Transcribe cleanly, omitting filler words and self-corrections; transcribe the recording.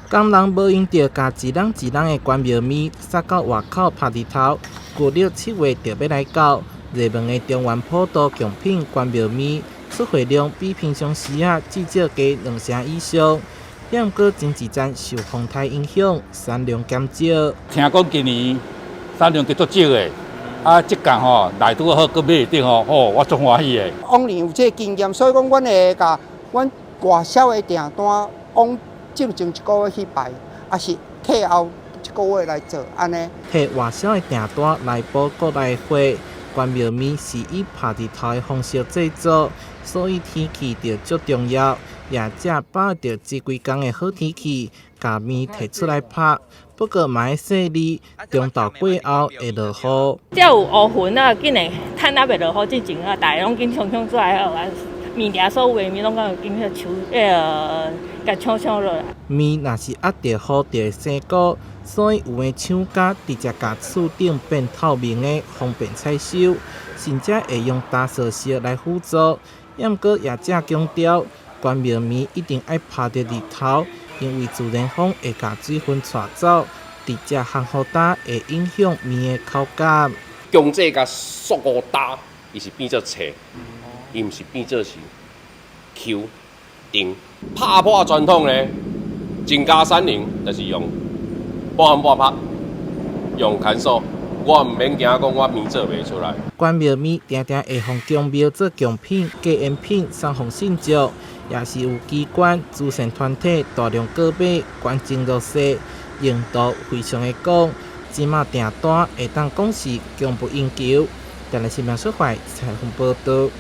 工人無閒著共一籠一籠的關廟麵送到外口曬日頭，舊曆7月就欲來到。熱門的中元普渡貢品關廟麵出貨量比平常時仔至少加兩成以上。毋過前一陣受風颱影響，產量減少。聽講今年產量較足少的，啊，這工吼來拄好，閣買會著吼，吼，我足歡喜的。往年有這個經驗，所以講阮會共阮外銷的訂單往進前一個月去排，抑是退後一個月來做，按呢。提外銷的訂單來補國內貨。關廟麵是以曬日頭的方式製作，所以天氣就足重要。業者把握著這幾工的好天氣，共麵提出來曬。不過嘛愛細膩，中晝過後會落雨。只有烏雲啊，緊會趁猶未落雨之前啊，大家攏緊衝衝出來好啊，麵埕所有的麵攏敢有緊去搶，彼个共搶搶落來。麵若是壓著雨就會生菇，所以有的廠家直接共厝頂變透明的，方便採收，甚至會用焦趖色來輔助。毋過業者強調，關廟麵一定愛曬著日頭，因為自然風會共水分帶走，直接烘予焦會影響麵的口感。強制共塑予焦，伊是變做脆，伊毋是變做是 Q 甜。拍破傳統呢，增加產能，就是用半烘半曬，用牽手，我毋免驚講我麵做袂出來。關廟麵定定會予宮廟做貢品、紀念品送予信眾，也是有機關、慈善團體大量購買，關情弱勢，用途非常的廣。這馬訂單會當講是供不應求。電視新聞小懷採訪報導。